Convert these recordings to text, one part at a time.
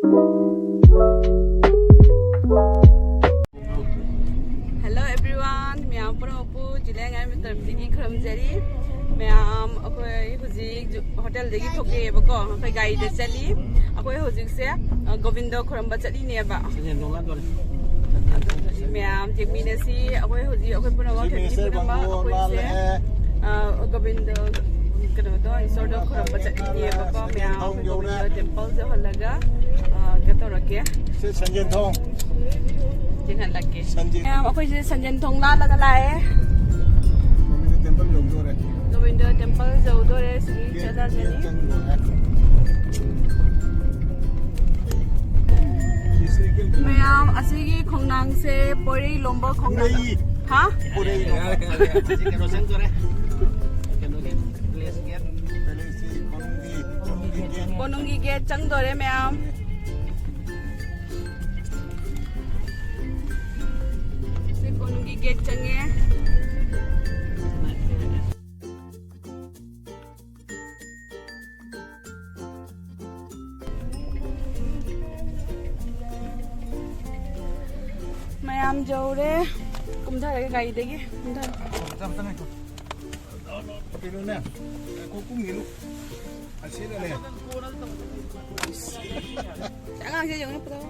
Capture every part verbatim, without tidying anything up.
Hello everyone, ꯃꯌꯥꯝ ꯄꯨꯝꯅꯃꯛꯄꯨ ꯖꯤꯂꯤꯌꯥ ꯉꯥꯏꯔꯦꯝꯕꯤ ꯇꯔꯐꯇꯒꯤ ꯈꯨꯔꯨꯝꯖꯔꯤ꯫ ꯃꯌꯥꯝ, ꯑꯩꯈꯣꯏ ꯍꯧꯖꯤꯛ ꯖꯨ-, ꯍꯣꯇꯦꯜꯗꯒꯤ ꯊꯣꯛꯂꯛꯑꯦꯕꯀꯣ, ꯑꯩꯈꯣꯏ ꯒꯥꯔꯤꯗ ꯆꯠꯂꯤ꯫ ꯑꯩꯈꯣꯏ ꯍꯧꯖꯤꯛꯁꯦ, ꯑ, ꯒꯣꯕꯤꯟꯗ ꯈꯨꯔꯨꯝꯕ ꯆꯠꯂꯤꯅꯦꯕ꯫ ꯃꯌꯥꯝ ꯌꯦꯡꯃꯤꯟꯅꯁꯤ꯫ ꯑꯩꯈꯣꯏ ꯍꯧꯖꯤꯛ, ꯑꯩꯈꯣꯏ ꯄꯨꯝꯅꯃꯛ, ꯐꯦꯃꯤꯂꯤ ꯄꯨꯝꯅꯃꯛ, ꯑꯩꯈꯣꯏꯁꯦ, ꯑ, ꯒꯣꯕꯤꯟꯗ, ꯀꯩꯅꯣꯗꯣ, ꯏꯁꯣꯔꯗꯣ ꯈꯨꯔꯨꯝꯕ ꯆꯠꯂꯤꯅꯦꯕꯀꯣ꯫ ꯃꯌꯥꯝ ꯑꯩꯈꯣꯏ ꯒꯣꯕꯤꯟꯗ ꯇꯦꯝꯄꯜ ꯌꯧꯍꯜꯂꯒ, ꯑ, ꯀꯩꯅꯣ ꯇꯧꯔꯛꯀꯦ꯫ ꯁꯤ ꯁꯟꯖꯦꯟ ꯊꯣꯡ꯫ ꯌꯦꯡꯍꯜꯂꯛꯀꯦ꯫ ꯁꯟꯖꯦꯟ꯫ ꯃꯌꯥꯝ, ꯑꯩꯈꯣꯏꯁꯦ ꯁꯟꯖꯦꯟ ꯊꯣꯡ ꯂꯥꯜꯂꯒ ꯂꯥꯛꯑꯦ꯫ ꯒꯣꯕꯤꯟꯗ ꯇꯦꯝꯄꯜ ꯌꯧꯗꯣꯔꯦ꯫ ꯒꯣꯕꯤꯟꯗ ꯇꯦꯝꯄꯜ ꯌꯧꯗꯣꯔꯦ꯫ ꯁꯤꯗꯒꯤ ꯒꯦꯠ, ꯆꯠꯂꯒꯅꯤ꯫ ꯒꯦꯠ ꯆꯪꯗꯣꯔꯦ꯫ ꯃꯌꯥꯝ, ꯑꯁꯤꯒꯤ ꯈꯣꯡꯅꯥꯡꯁꯦ ꯄꯣꯏꯔꯩ ꯂꯣꯝꯕ ꯈꯣꯡꯅꯥꯡ꯫ ꯄꯣꯏꯔꯩ꯫ ꯍꯥ? ꯄꯣꯏꯔꯩ ꯂꯣꯝꯕ꯫ ꯀꯩꯅꯣ ꯆꯪꯗꯣꯔꯦ꯫ ꯀꯩꯅꯣꯒꯤ ꯄꯦꯂꯦꯁ ꯒꯦꯠ꯫ ꯄꯦꯂꯦꯁꯁꯤ ꯀꯣꯅꯨꯡꯒꯤ, ꯀꯣꯅꯨꯡꯒꯤ ꯒꯦꯠ꯫ ꯀꯣꯅꯨꯡꯒꯤ ꯒꯦꯠ ꯆꯪꯗꯣꯔꯦ ꯃꯌꯥꯝ꯫ ꯁꯤ ꯀꯣꯅꯨꯡꯒꯤ ꯒꯦꯠ ꯆꯪꯉꯦ꯫ ꯃꯌꯥꯝ ꯌꯧꯔꯦ꯫ ꯀꯨꯝꯊꯔꯒꯦ ꯒꯥꯔꯤꯗꯒꯤ꯫ ꯀꯨꯝꯊꯔꯦ꯫ ꯀꯩꯅꯣꯅꯦ, ꯉꯥꯏꯈꯣ, ꯀꯨꯝꯈꯤꯅꯨ꯫ ꯑꯁꯤꯗꯅꯦ꯫ ꯑꯉꯥꯡꯁꯦ ꯌꯦꯡꯉꯨꯅꯦ, ꯐꯖꯕ꯫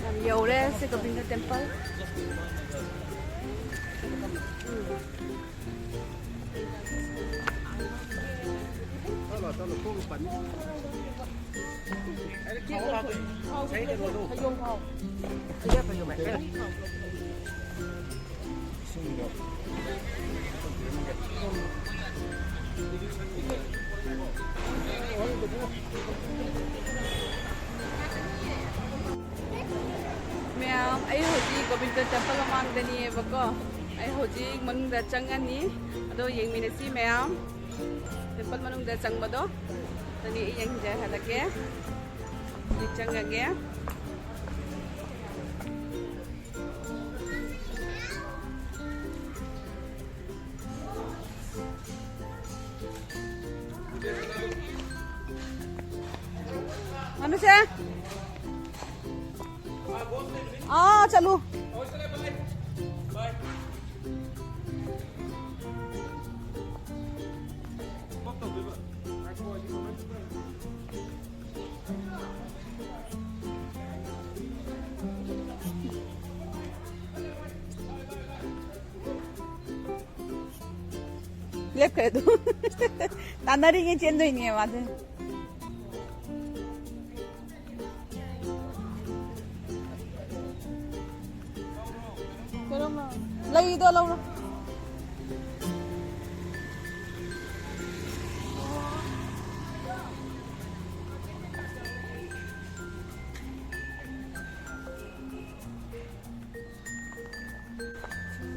ꯌꯥꯝ ꯌꯧꯔꯦ ꯁꯤ ꯒꯣꯕꯤꯟꯗ ꯇꯦꯝꯄꯜ꯫ ꯃꯌꯥꯝ, ꯑꯩ ꯍꯧꯖꯤꯛ ꯒꯣꯕꯤꯟꯗ ꯇꯦꯝꯄꯜ ꯃꯃꯥꯡꯗꯅꯤꯕꯀꯣ꯫ ꯑꯩ ꯍꯧꯖꯤꯛ ꯃꯅꯨꯡꯗ ꯆꯪꯉꯅꯤ꯫ ꯑꯗꯣ ꯌꯦꯡꯃꯤꯟꯅꯁꯤ ꯃꯌꯥꯝ꯫ ꯇꯦꯝꯄꯜ ꯃꯅꯨꯡꯗ ꯆꯪꯕꯗꯣ꯫ ꯑꯗꯨꯅꯤ ꯑꯩ ꯌꯦꯡꯖꯍꯜꯂꯛꯀꯦ꯫ ꯍꯧꯖꯤꯛ ꯆꯪꯉꯒꯦ꯫ ꯁꯦ꯫ ꯑꯥ, ꯆꯠꯂꯨ꯫ ꯂꯦꯞꯈ꯭ꯔꯦ ꯑꯗꯨ꯫ ꯇꯥꯟꯅꯔꯤꯉꯩ ꯆꯦꯟꯗꯣꯏꯅꯦ ꯃꯥꯁꯦ꯫ ꯀꯔꯝꯕ? ꯂꯩꯗꯣ ꯂꯧꯔꯣ꯫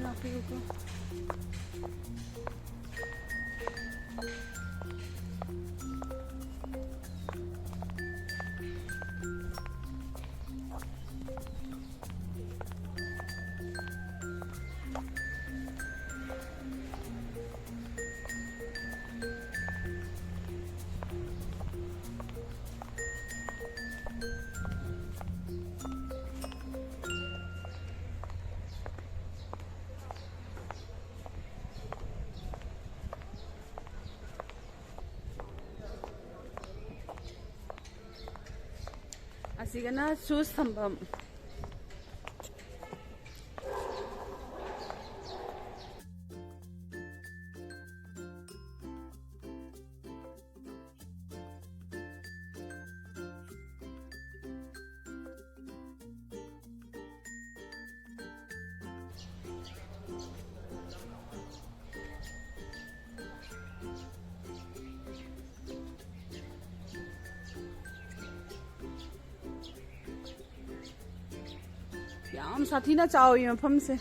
ꯂꯥꯛꯄꯤꯌꯨꯀꯣ꯫ ꯑꯁꯤꯒꯅ ꯁꯨꯁ ꯊꯝꯐꯝ꯫ ꯌꯥꯝ ꯁꯥꯊꯤꯅ ꯆꯥꯎꯏ ꯃꯐꯝꯁꯦ꯫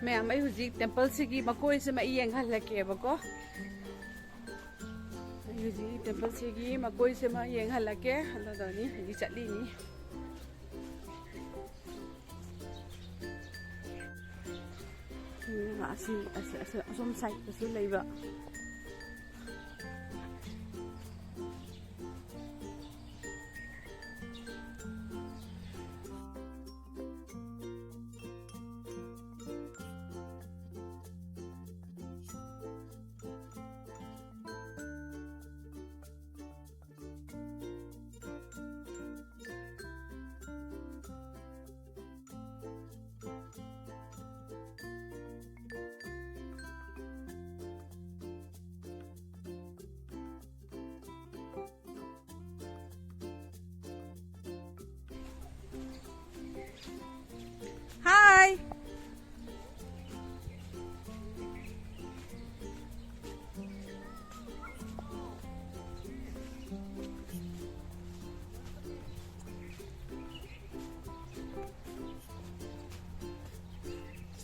ꯃꯌꯥꯝ, ꯑꯩ ꯍꯧꯖꯤꯛ ꯇꯦꯝꯄꯜꯁꯤꯒꯤ ꯃꯀꯣꯏꯁꯤꯃ ꯑꯩ ꯌꯦꯡꯍꯜꯂꯛꯀꯦꯕꯀꯣ꯫ ꯑꯩ ꯍꯧꯖꯤꯛ ꯇꯦꯝꯄꯜꯁꯤꯒꯤ ꯃꯀꯣꯏꯁꯤꯃ ꯌꯦꯡꯍꯜꯂꯛꯀꯦ꯫ ꯑꯗꯨꯗꯅꯤ ꯍꯧꯖꯤꯛ ꯆꯠꯂꯤꯅꯤ꯫ ꯑꯁꯤ, ꯑꯁꯤ, ꯑꯁꯤ, ꯑꯁꯣꯝ ꯁꯥꯏꯠꯇꯁꯨ ꯂꯩꯕ꯫ Hi.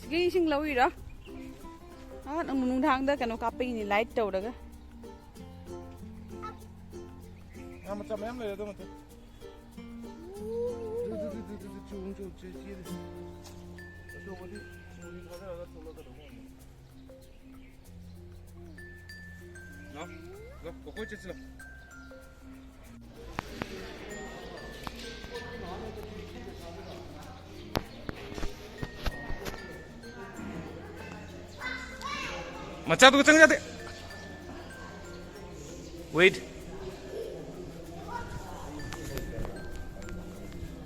ꯁꯤꯒꯤ ꯏꯁꯤꯡ ꯂꯧꯔꯤꯔꯣ? ꯑꯥ, ꯅꯪ ꯅꯨꯡꯗꯥꯡꯗ ꯀꯩꯅꯣ ꯀꯥꯞꯄꯒꯤꯅꯤ, ꯂꯥꯏꯠ ꯇꯧꯔꯒ꯫ ꯉꯥ ꯃꯆꯥ ꯃꯌꯥꯝ ꯂꯩꯔꯦ ꯑꯗꯨ ꯃꯊꯛ꯫ ꯗꯨ, ꯗꯨ, ꯗꯨ, ꯗꯨ, ꯗꯨ, ꯗꯨ, ꯆꯣꯡ, ꯆꯣꯡ, ꯆꯦ-, ꯆꯦꯜꯂꯤ꯫ ꯑꯆꯧꯕꯗꯤ ꯃꯣꯏ ꯊꯥꯗꯔꯒ ꯊꯣꯛꯂꯛꯀꯗꯧꯕ ꯑꯣꯏꯔꯝꯒꯅꯤ꯫ ꯂꯥꯎ, ꯂꯥꯎ, ꯀꯣꯀꯣꯏ ꯆꯠꯁꯤ ꯂꯥꯎ꯫ ꯃꯆꯥꯗꯨꯒ ꯆꯪ ꯌꯥꯗꯦ꯫ Wait.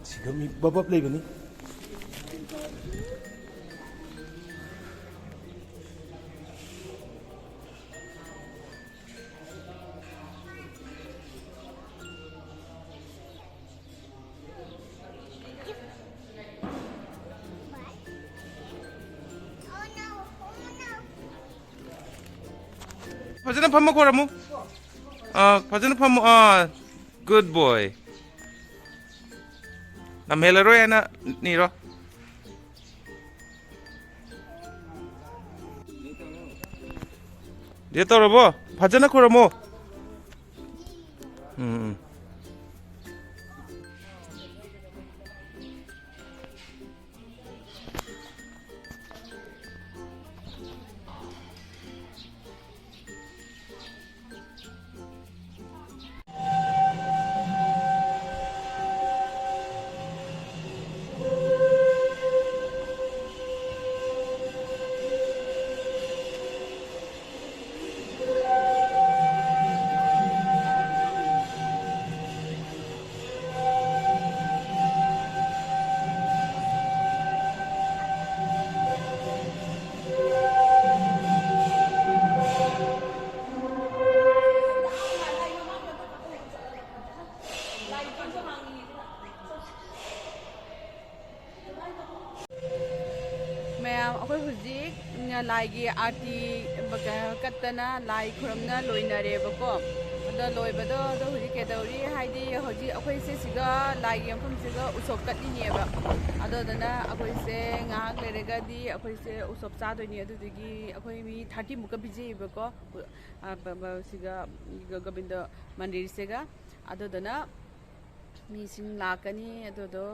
ꯁꯤꯒ ꯃꯤ ꯕꯕꯞ ꯂꯩꯕꯅꯤ꯫ ꯐꯖꯅ ꯐꯝꯃ ꯈꯣꯏꯔꯝꯃꯨ꯫ ꯑꯥ, ꯐꯖꯅ ꯐꯝꯃꯨ꯫ ꯑꯥ, good boy꯫ ꯅꯝꯍꯦꯜꯂꯔꯣꯏ ꯍꯥꯏꯅ ꯅꯤꯔꯣ꯫ ꯆꯦ ꯇꯧꯔꯕꯣ? ꯐꯖꯅ ꯈꯨꯔꯝꯃꯣ꯫ ꯎꯝ, ꯎꯝ꯫ ꯃꯌꯥꯝ, ꯑꯩꯈꯣꯏ ꯍꯧꯖꯤꯛ ꯂꯥꯏꯒꯤ ꯑꯥꯔꯇꯤ ꯀꯠꯇꯅ ꯂꯥꯏ ꯈꯨꯔꯨꯝꯅ ꯂꯣꯏꯅꯔꯦꯕꯀꯣ꯫ ꯑꯗꯣ ꯂꯣꯏꯕꯗꯣ, ꯑꯗꯣ ꯍꯧꯖꯤꯛ ꯀꯩꯗꯧꯔꯤ? ꯍꯥꯏꯗꯤ ꯍꯧꯖꯤꯛ ꯑꯩꯈꯣꯏꯁꯦ ꯁꯤꯒ ꯂꯥꯏꯒꯤ ꯃꯐꯝꯁꯤꯒ ꯎꯁꯣꯞ ꯀꯠꯂꯤꯅꯦꯕ꯫ ꯑꯗꯨꯗꯨꯅ ꯑꯩꯈꯣꯏꯁꯦ ꯉꯥꯏꯍꯥꯛ ꯂꯩꯔꯒꯗꯤ ꯑꯩꯈꯣꯏꯁꯦ ꯎꯁꯣꯞ ꯆꯥꯗꯣꯏꯅꯦ꯫ ꯑꯗꯨꯗꯨꯒꯤ ꯑꯩꯈꯣꯏ ꯃꯤ ꯊꯥꯔꯇꯤꯃꯨꯛꯀ ꯄꯤꯖꯩꯌꯦꯕꯀꯣ, ꯑ, ꯕ-, ꯕ-, ꯁꯤꯒ ꯒꯣꯕꯤꯟꯗ ꯃꯟꯗꯤꯔꯁꯤꯒ꯫ ꯑꯗꯨꯗꯨꯅ ꯃꯤꯁꯤꯡ ꯂꯥꯛꯀꯅꯤ꯫ ꯑꯗꯨꯗꯣ,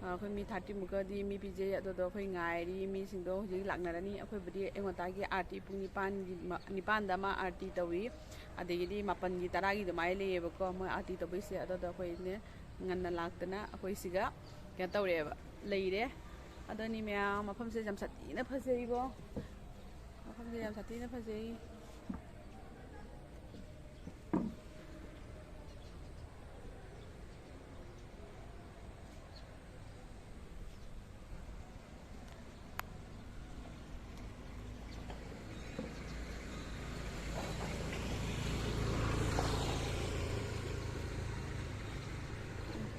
ꯑ, ꯑꯩꯈꯣꯏ ꯃꯤ ꯊꯥꯔꯇꯤꯃꯨꯛꯀꯗꯤ ꯃꯤ ꯄꯤꯖꯩ꯫ ꯑꯗꯨꯗꯣ ꯑꯩꯈꯣꯏ ꯉꯥꯏꯔꯤ, ꯃꯤꯁꯤꯡꯗꯣ ꯍꯧꯖꯤꯛ ꯂꯥꯛꯅꯔꯅꯤ꯫ ꯑꯩꯈꯣꯏꯕꯨꯗꯤ ꯑꯌꯨꯛ ꯉꯟꯇꯥꯒꯤ ꯑꯥꯔꯇꯤ ꯄꯨꯡ ꯅꯤꯄꯥꯟꯒꯤ ꯃ-, ꯅꯤꯄꯥꯟꯗ ꯑꯃ ꯑꯥꯔꯇꯤ ꯇꯧꯏ, ꯑꯗꯒꯤꯗꯤ ꯃꯥꯄꯟꯒꯤ, ꯇꯔꯥꯒꯤ ꯑꯗꯨꯃꯥꯏꯅ ꯂꯩꯌꯦꯕꯀꯣ, ꯃꯣꯏ ꯑꯥꯔꯇꯤ ꯇꯧꯕꯩꯁꯦ꯫ ꯑꯗꯨꯗꯣ ꯑꯩꯈꯣꯏꯅꯦ ꯉꯟꯅ ꯂꯥꯛꯇꯅ ꯑꯩꯈꯣꯏ ꯁꯤꯒ ꯀꯩꯅꯣ ꯇꯧꯔꯦꯕ, ꯂꯩꯔꯦ꯫ ꯑꯗꯨꯅꯤ ꯃꯌꯥꯝ, ꯃꯐꯝꯁꯦ ꯌꯥꯝ ꯁꯥꯊꯤꯅ ꯐꯖꯩꯀꯣ꯫ ꯃꯐꯝꯁꯦ ꯌꯥꯝ ꯁꯥꯊꯤꯅ ꯐꯖꯩ꯫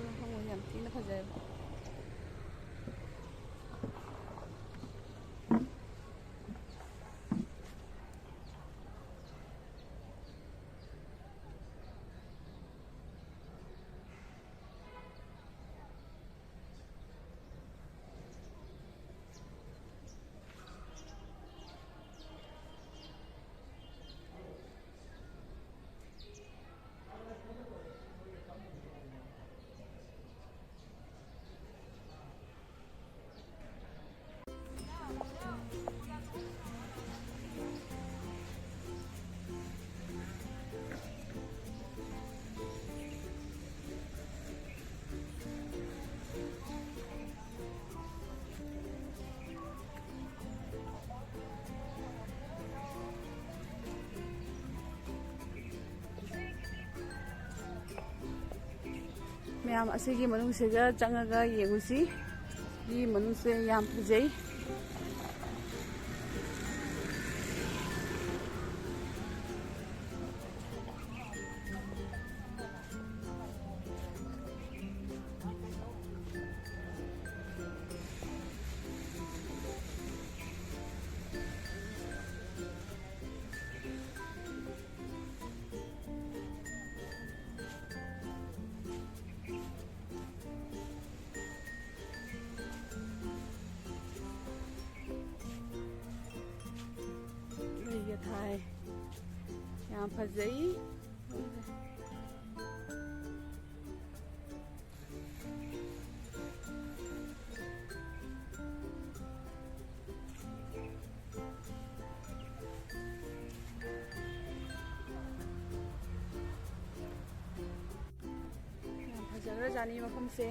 ꯃꯐꯝ ꯌꯥꯝ ꯊꯤꯅ ꯐꯖꯩ꯫ ꯃꯌꯥꯝ ꯑꯁꯤꯒꯤ ꯃꯅꯨꯡꯁꯤꯗ ꯆꯪꯉꯒ ꯌꯦꯡꯉꯨꯁꯤ꯫ ꯁꯤ ꯃꯅꯨꯡꯁꯦ ꯌꯥꯝ ꯐꯖꯩ꯫ ꯃꯩꯒ ꯊꯥꯏ꯫ ꯌꯥꯝ ꯐꯖꯩ꯫ ꯌꯥꯝ ꯐꯖꯈ꯭ꯔꯖꯥꯠꯅꯤ ꯃꯐꯝꯁꯦ꯫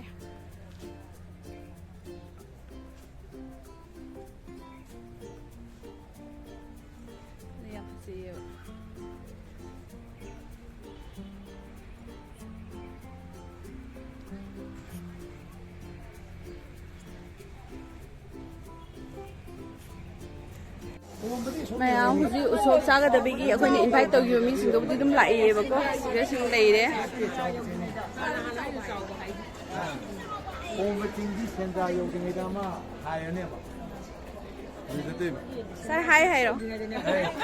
ꯌꯥꯝ ꯐꯖꯩꯌꯦꯕ꯫ ꯃꯌꯥꯝ ꯍꯧꯖꯤꯛ ꯎꯁꯣꯞ ꯆꯥꯒꯗꯕꯒꯤ ꯑꯩꯈꯣꯏꯅ invite ꯇꯧꯈꯤꯕ ꯃꯤꯁꯤꯡꯗꯨꯕꯨꯗꯤ ꯑꯗꯨꯝ ꯂꯥꯛꯏꯌꯦꯕꯀꯣ꯫ ꯁꯤꯗ ꯁꯨꯝ ꯂꯩꯔꯦ꯫ ꯑꯣꯝꯕ ꯆꯤꯡꯗꯤ ꯁꯦꯟꯗ꯭ꯔꯥ ꯌꯧꯗ꯭ꯔꯤꯉꯩꯗ ꯑꯃ ꯍꯥꯏꯔꯅꯦꯕ꯫ ꯁꯥꯔ, hi ꯍꯥꯏꯔꯣ꯫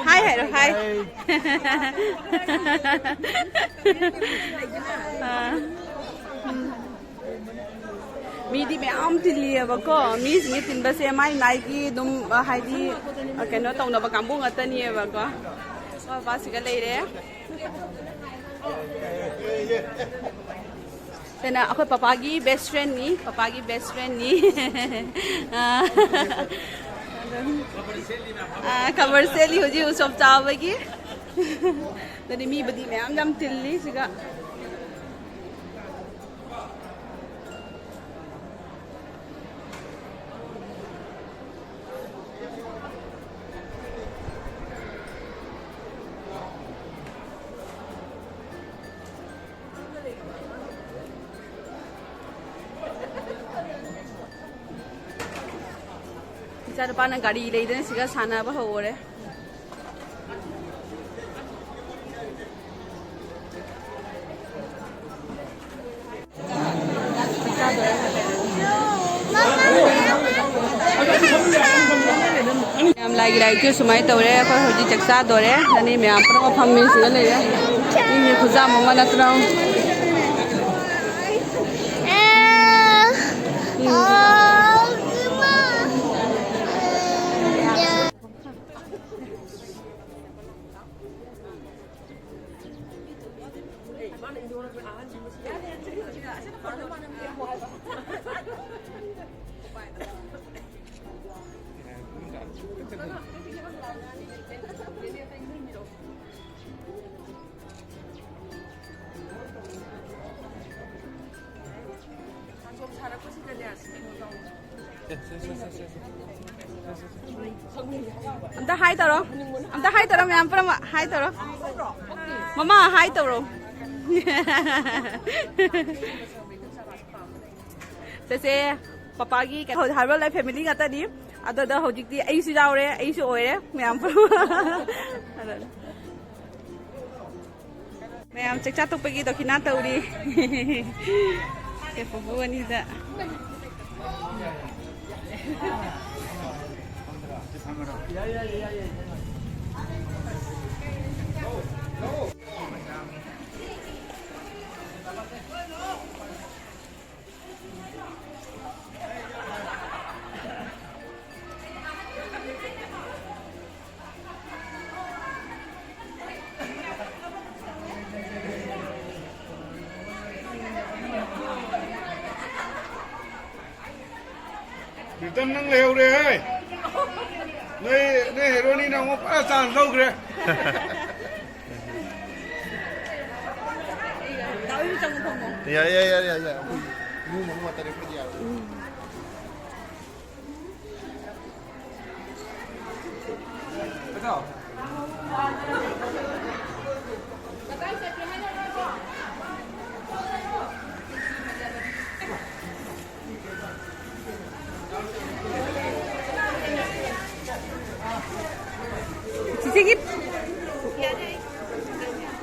Hi ꯍꯥꯏꯔꯣ, hi꯫ ꯑꯥ꯫ ꯎꯝ꯫ ꯃꯤꯗꯤ ꯃꯌꯥꯝ ꯇꯤꯜꯂꯤꯑꯕꯀꯣ꯫ ꯃꯤꯁꯤꯡꯁꯦ ꯇꯤꯟꯕꯁꯦ ꯃꯥꯏ ꯃꯥꯏꯒꯤ ꯑꯗꯨꯝ, ꯑ, ꯍꯥꯏꯗꯤ, ꯑ, ꯀꯩꯅꯣ ꯇꯧꯅꯕ ꯀꯥꯡꯕꯨ ꯉꯥꯛꯇꯅꯤꯑꯕꯀꯣ꯫ ꯄꯥꯄꯥꯁꯤꯒ ꯂꯩꯔꯦ꯫ ꯁꯤꯅ ꯑꯩꯈꯣꯏ ꯄꯄꯥꯒꯤ best friendꯅꯤ, ꯄꯄꯥꯒꯤ best friendꯅꯤ꯫ ꯑ, ꯑ, ꯈꯕꯔ ꯁꯦꯠꯂꯤ ꯍꯧꯖꯤꯛ ꯎꯁꯣꯞ ꯆꯥꯕꯒꯤ꯫ ꯑꯗꯨꯗꯤ ꯃꯤꯕꯨꯗꯤ ꯃꯌꯥꯝ ꯌꯥꯝ ꯇꯤꯜꯂꯤ ꯁꯤꯒ꯫ ꯏꯆꯥꯅꯨꯄꯥꯅ ꯒꯥꯔꯤ ꯂꯩꯗꯅ ꯁꯤꯒ ꯁꯥꯟꯅꯕ ꯍꯧꯔꯦ꯫ ꯌꯥꯝ ꯂꯥꯏꯒꯤ ꯂꯥꯏꯔꯤꯛꯁꯨ ꯁꯨꯃꯥꯏꯅ ꯇꯧꯔꯦ꯫ ꯑꯩꯈꯣꯏ ꯍꯧꯖꯤꯛ ꯆꯥꯛ ꯆꯥꯗꯣꯔꯦ꯫ ꯑꯅꯤ ꯃꯌꯥꯝ ꯄꯨꯝꯅꯃꯛ ꯐꯝꯃꯤ ꯁꯤꯗ ꯂꯩꯔꯦ꯫ ꯃꯤꯁꯦ ꯈꯨꯌꯥꯝ ꯑꯃ ꯅꯠꯇ꯭ꯔꯣ? ꯑꯝꯇ ꯍꯥꯏ ꯇꯧꯔꯣ꯫ ꯑꯝꯇ ꯍꯥꯏ ꯇꯧꯔꯣ, ꯃꯌꯥꯝ ꯄꯨꯝꯅꯃꯛ ꯍꯥꯏ ꯇꯧꯔꯣ꯫ ꯃꯃꯥ ꯍꯥꯏ ꯇꯧꯔꯣ꯫ ꯆꯦꯆꯦ, ꯄꯄꯥꯒꯤ ꯀꯩꯅꯣ, ꯍꯥꯔꯕꯔ ꯂꯥꯏꯐ ꯐꯦꯃꯤꯂꯤ ꯉꯥꯛꯇꯅꯤ꯫ ꯑꯗꯨꯗ ꯍꯧꯖꯤꯛꯇꯤ ꯑꯩꯁꯨ ꯌꯥꯎꯔꯦ, ꯑꯩꯁꯨ ꯑꯣꯏꯔꯦ, ꯃꯌꯥꯝ ꯄꯨꯝꯅꯃꯛ꯫ ꯑꯗꯨꯅ꯫ ꯃꯌꯥꯝ ꯆꯥꯛ ꯆꯥ ꯇꯣꯛꯄꯒꯤ ꯗꯈꯤꯅꯥ ꯇꯧꯔꯤ꯫ ꯁꯦ ꯄꯨꯄꯨ ꯑꯅꯤꯗ꯫ ꯄ꯭ꯔꯤꯇꯝ, ꯅꯪ ꯂꯩꯍꯧꯔꯦ ꯍꯦ꯫ ꯅꯣꯏ, ꯅꯣꯏ ꯍꯦꯔꯣꯅꯤꯅ ꯑꯃꯨꯛ ꯄꯨꯔꯥ ꯆꯥꯟꯁ ꯂꯧꯈ꯭ꯔꯦ꯫ ꯌꯥꯏ, ꯌꯥꯏ, ꯌꯥꯏ, ꯌꯥꯏ, ꯌꯥꯏ꯫ ꯑꯩꯈꯣꯏ ꯏꯃꯨꯡ ꯃꯅꯨꯡ ꯉꯥꯛꯇꯅꯦ, ꯑꯩꯈꯣꯏꯗꯤ ꯌꯥꯔꯣꯏ꯫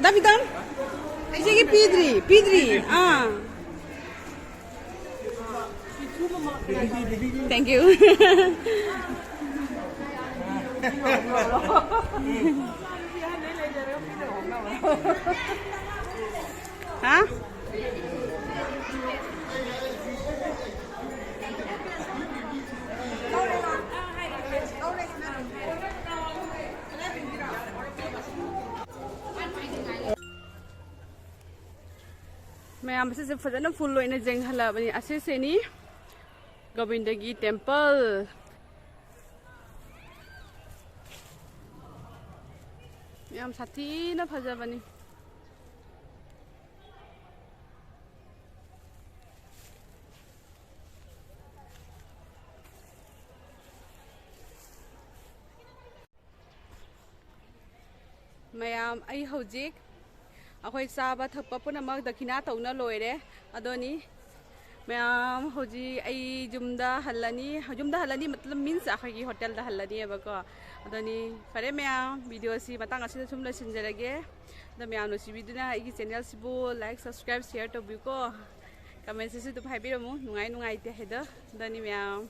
ꯇꯥꯕꯤꯗꯝ? ꯏꯆꯦꯒꯤ ꯄꯤꯗ꯭ꯔꯤ, ꯄꯤꯗ꯭ꯔꯤ꯫ ꯑꯥ꯫ Thank you꯫ ꯍꯥ? ꯃꯌꯥꯝ ꯑꯁꯤꯁꯦ ꯐꯖꯅ full ꯑꯣꯏꯅ ꯌꯦꯡꯍꯜꯂꯕꯅꯤ꯫ ꯑꯁꯤꯁꯤꯅꯤ ꯒꯣꯕꯤꯟꯗꯒꯤ temple꯫ ꯌꯥꯝ ꯁꯥꯊꯤꯅ ꯐꯖꯕꯅꯤ꯫ ꯃꯌꯥꯝ, ꯑꯩ ꯍꯧꯖꯤꯛ ꯑꯩꯈꯣꯏ ꯆꯥꯕ ꯊꯛꯄ ꯄꯨꯝꯅꯃꯛ ꯗꯈꯤꯅꯥ ꯇꯧꯅ ꯂꯣꯏꯔꯦ꯫ ꯑꯗꯨꯅꯤ ꯃꯌꯥꯝ, ꯍꯧꯖꯤꯛ ꯑꯩ ꯌꯨꯝꯗ ꯍꯜꯂꯅꯤ꯫ ꯌꯨꯝꯗ ꯍꯜꯂꯅꯤ ꯃꯇꯂꯕ means ꯑꯩꯈꯣꯏꯒꯤ ꯍꯣꯇꯦꯜꯗ ꯍꯜꯂꯅꯤꯕꯀꯣ꯫ ꯑꯗꯨꯅꯤ ꯐꯔꯦ ꯃꯌꯥꯝ, video ꯁꯤ ꯃꯇꯥꯡ ꯑꯁꯤꯗ ꯁꯨꯝ ꯂꯣꯏꯁꯤꯟꯖꯔꯒꯦ꯫ ꯑꯗꯣ ꯃꯌꯥꯝ ꯅꯨꯡꯁꯤꯕꯤꯗꯨꯅ ꯑꯩꯒꯤ channel ꯁꯤꯕꯨ like, subscribe, share ꯇꯧꯕꯤꯌꯨꯀꯣ꯫ Comment ꯁꯤꯁꯨ ꯑꯗꯨꯝ ꯍꯥꯏꯕꯤꯔꯝꯃꯨ, ꯅꯨꯡꯉꯥꯏ ꯅꯨꯡꯉꯥꯏꯇꯦ ꯍꯥꯏꯗꯣ꯫ ꯑꯗꯨꯅꯤ ꯃꯌꯥꯝ꯫